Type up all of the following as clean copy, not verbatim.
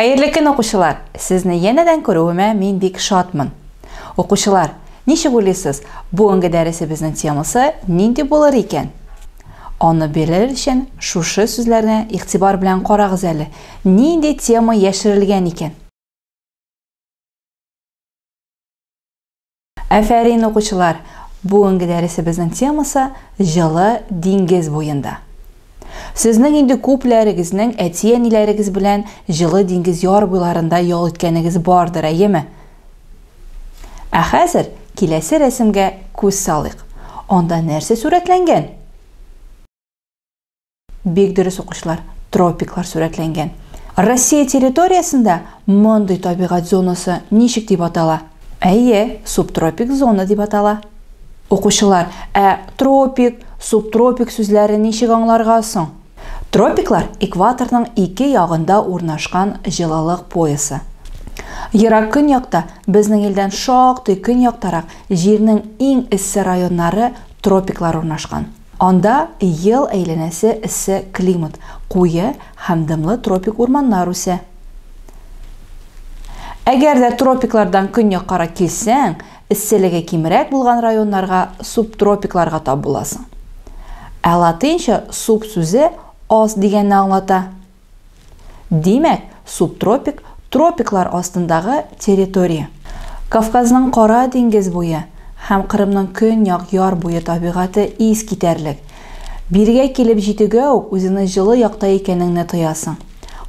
Хәерле көн, укучылар! Сезне янәдән күрүемә мин бик шатмын. Укучылар, ничек уйлыйсыз, бүгенге дәресебезнең темасы нинди булыр икән? Аны белер өчен шушы сүзләрне игътибар белән карагыз әле. Нинди тема яшерелгән икән? Афәрин, укучылар! Бүгенге дәресебезнең темасы җылы диңгез буенда. Сезнең инде күпләрегезнең әти-әниләрегез белән җылы диңгез яр буйларында ял иткәнегез бардыр, әйеме? Ә хәзер киләсе рәсемгә күз салыйк. Анда нәрсә сурәтләнгән? Бик дөрес, укучылар, тропиклар сурәтләнгән. Россия территориясендә мондый табигать зонасы ничек дип атала? Әйе, субтропик зона дип атала. Укучылар, ә тропик, субтропик сүзләрен ничек аңларга соң? Тропиклар экваторның ике ягында урнашкан җылылык поясы. Ерак көньякта, безнең илдән шактый көньяктарак, җирнең иң эссе районнары тропиклар урнашкан. Анда ел әйләнәсе эссе климат, куе һәм дымлы тропик урманнар үсә. Әгәр дә тропиклардан көньяккарак килсәң, эсселеге кимрәк булган районнарга субтропикларга тап буласың. Ә латинча суб сүзе аз дигәнне аңлата. Димәк, субтропик, тропиклар астындагы территория. Кавказның Кара диңгез буе һәм Кырымның көньяк яр буе табигате искитәрлек. Бирегә килеп җитүгә үк үзеңне җылы якта икәнеңне тоясың.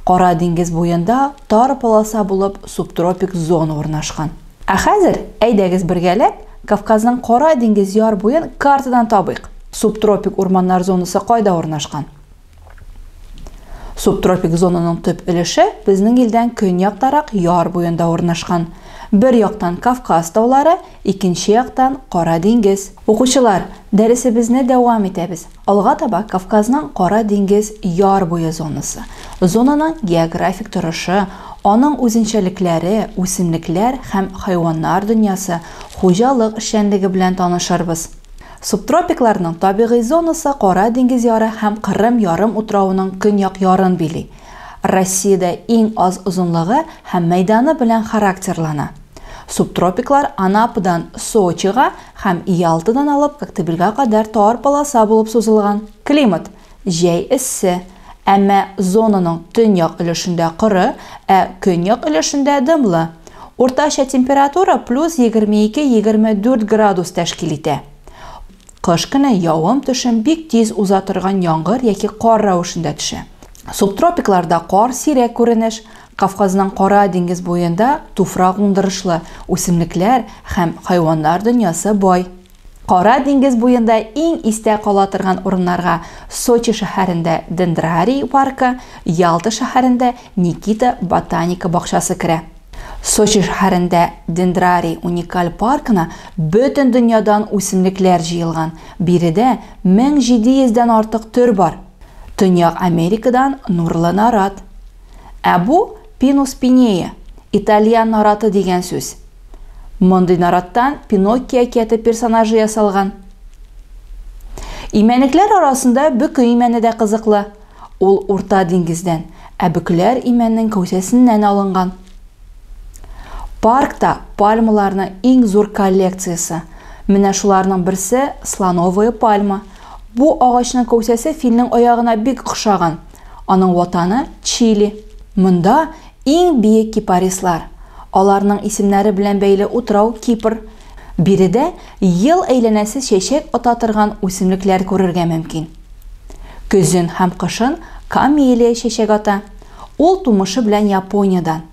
Кара диңгез буенда тар полоса булып субтропик зона урнашкан. Ә хәзер, әйдәгез бергәләп, Кавказның Кара диңгез яр буен картадан табыйк. Субтропик урманнар зонасы кайда урнашкан? Субтропик зонаның төп өлеше безнең илдән көньяктарак яр буенда урнашкан. Бер яктан Кавказ таулары, икенче яктан Кара диңгез. Укучылар, дәресебезне дәвам итәбез. Алга таба Кавказның Кара диңгез яр буе зонасы, зонаның географик торышы, аның үзенчәлекләре, үсемлекләр һәм хайваннар дөньясы, хуҗалык эшчәнлеге белән танышырбыз. Субтропикларның табигый зонасы Кара диңгез яры һәм Кырым ярым утравының көньяк ярын били. Россиядә иң аз озынлыгы һәм мәйданы белән характерлана. Субтропиклар Анападан Сочига һәм Ялтадан алып Коктебельгә кадәр тар полоса булып сузылган. Климат Җәй эссе, әмма зонаның төньяк өлешендә коры, ә көньяк өлешендә дымлы. Уртача температура плюс 22-24 градус тәшкил итә. Кыш көне явым-төшем бик тиз уза торган яңгыр яки кар рәвешендә төшә. Субтропикларда кар сирәк күренеш. Кавказның Кара диңгез буенда туфрак уңдырышлы, үсемлекләр һәм хайваннар дөньясы бай. Кара диңгез буенда иң истә кала торган урыннарга Сочи шәһәрендә Дендрарий паркы, Ялта шәһәрендә Никита ботаника бакчасы керә. Сочи шәһәрендә Дендрарий уникаль паркына бөтен дөньядан үсемлекләр җыелган, биредә 1700 дән артык төр бар. Төньяк Америкадан нурлы нарат. Ә бу Пинус пинея, итальян нараты дигән сүз. Мондый нараттан Пиноккио әкияте персонажы ясалган. Имәнекләр арасында бөке имәне дә кызыклы. Ул Урта диңгездән, ә бөкеләр имәннең кәүсәсеннән алынган. Паркта пальмаларның иң зур коллекциясе. Менә шуларның берсе слоновая пальма. Бу агачның кәүсәсе филнең аягына бик охшаган. Аның ватаны Чили. Монда иң биек кипарислар. Аларның исемнәре белән бәйле утрау Кипр. Биредә ел әйләнәсе чәчәк ата торган үсемлекләр күрергә мөмкин. Көзен һәм кышын камелия чәчәк ата. Ул тумышы белән Япониядән.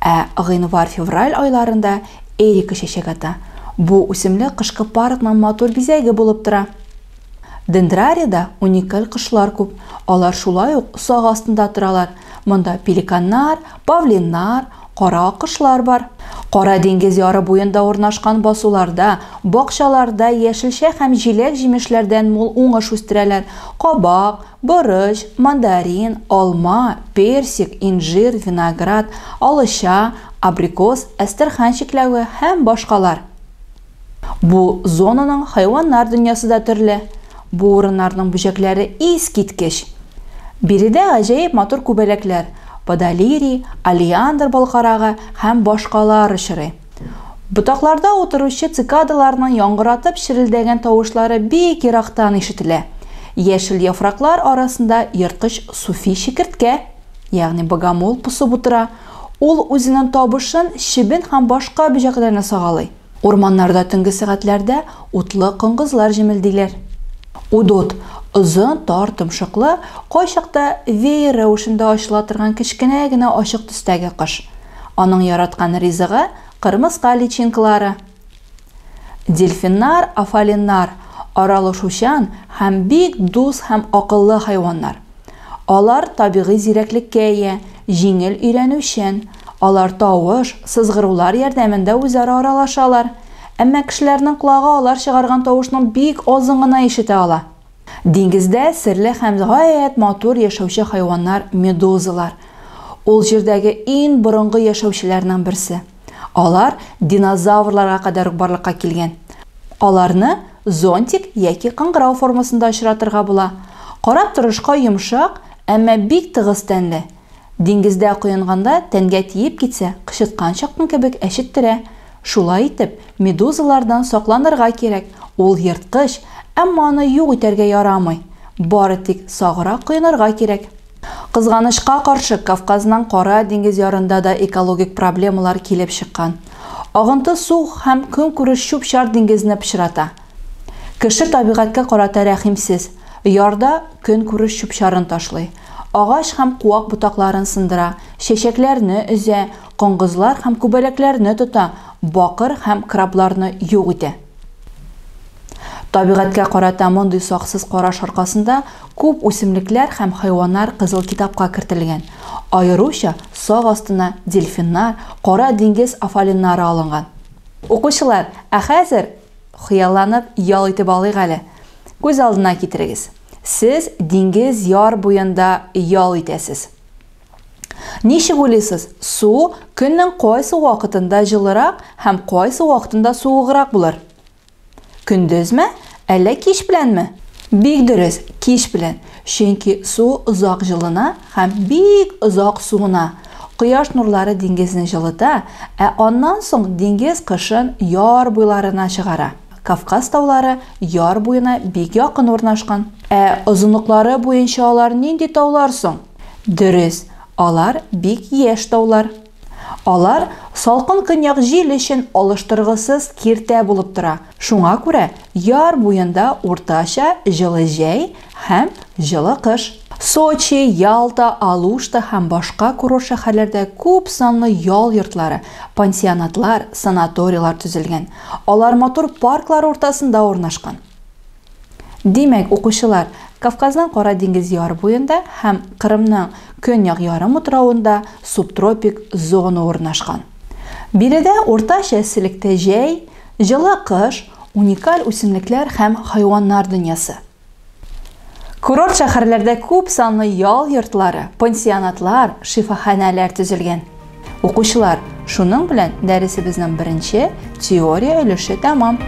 Ә гыйнвар-февраль айларында эрика чәчәк ата. Бу үсемлек кышкы паркның матур бизәге булып тора. Дендрарида уникаль кошлар күп. Алар шулай ук сак астында торалар. Монда пеликаннар, павлиннар, кара аккошлар бар. Кара диңгез яры буенда урнашкан басуларда, бакчаларда яшелчә һәм җиләк-җимешләрдән мул уңыш үстерәләр. Кабак, борыч, мандарин, алма, персик, инжир, виноград, алыча, абрикос, әстерхан чикләве һәм башкалар. Бу зонаның хайваннар дөньясы да төрле. Бу урыннарның бөҗәкләре искиткеч. Биредә гаҗәеп матур күбәләкләр. подолирий, олеандр балкарагы һәм башкалар очрый. Ботакларда утыручы цикадаларның яңгыратып черелдәгән тавышлары бик ерактан ишетелә. Яшел яфраклар арасында ерткыч суфи чикерткә, ягъни богомол посып утыра. Ул үзенең табышын чебен һәм башка бөҗәкләрне сагалый. Урманнарда төнге сәгатьләрдә утлы коңгызлар җемелдиләр. Удот, озын, тар томшыклы, кайчакта веер рәвешендә ачыла торган кечкенә генә ачык төстәге кош. Аның яраткан ризыгы, кырмыска личинкалары. Дельфиннар, афалиннар, аралашучан һәм бик дус һәм акыллы хайваннар. Алар табигый зирәклеккә ия, җиңел өйрәнүчән. Алар тавыш, сызгырулар ярдәмендә үзара аралашалар. Әмма кешеләрнең колагы алар чыгарган тавышның бик азын гына ишетә ала. Диңгездә серле һәм гаять матур яшәүче хайваннар медузалар. Ул җирдәге иң борынгы яшәүчеләрнең берсе. Алар динозаврларга кадәр үк барлыкка килгән. Аларны зонтик яки кыңгырау формасында очратырга була. Карап торышка йомшак, әмма бик тыгыз тәнле. Диңгездә коенганда тәнгә тиеп китсә, кычыткан чаккан кебек әчеттерә. Шулай итеп, медузалардан сакланырга кирәк, ул ерткыч, әмма аны юк итәргә ярамый. Бары тик саграк коенырга кирәк. Кызганычка каршы, Кавказның Кара диңгез ярында да экологик проблемалар килеп чыккан. Агынты су һәм көнкүреш чүп-чар диңгезне пычрата. Кеше табигатькә карата рәхимсез, ярда көнкүреш чүп-чарын ташлый, агач һәм куак ботакларын сындыра, чәчәкләрне өзә, коңгызлар һәм күбәләкләрне тота, бакыр һәм крабларны юк итә. Табигатькә карата мондый саксыз караш аркасында күп үсемлекләр һәм хайваннар Кызыл китапка кертелгән. Аеруча сак астына дельфиннар, Кара диңгез афалиннары алынган. Укучылар, ә хәзер хыялланып ял итеп алыйк әле. Күз алдына китерегез. Сез диңгез яр буенда ял итәсез. Ничек уйлыйсыз, су көннең кайсы вакытында җылырак һәм кайсы вакытында суыграк булыр? Көндезме, әллә кич беләнме? Бик дөрес, кич белән. Чөнки су озак җылына һәм бик озак суына. Кояш нурлары диңгезне җылыта, ә аннан соң диңгез кышын яр буйларына чыгара. Кавказ таулары яр буена бик якын урнашкан. Ә озынлыклары буенча алар нинди таулар соң? Дөрес, алар бик яшь таулар. Алар салкын көньяк җил өчен алыштыргысыз киртә булып тора. Шуңа күрә яр буенда уртача җылы җәй һәм җылы кыш. Сочи, Ялта, Алушта һәм башка курорт шәһәрләрдә күп санлы ял йортлары, пансионатлар, санаторийлар төзелгән. Алар матур парклар уртасында урнашкан. Димәк, укучылар, Кавказның Кара диңгез яр буенда һәм Кырымның көньяк ярымутравында субтропик зона урнашкан. Биредә уртача эсселектә җәй, җылы кыш, уникаль үсемлекләр һәм хайваннар дөньясы. Курорт шәһәрләрдә күп санлы ял йортлары, пансионатлар, шифаханәләр төзелгән. Укучылар, шуның белән дәресебезнең беренче теория өлеше тәмам.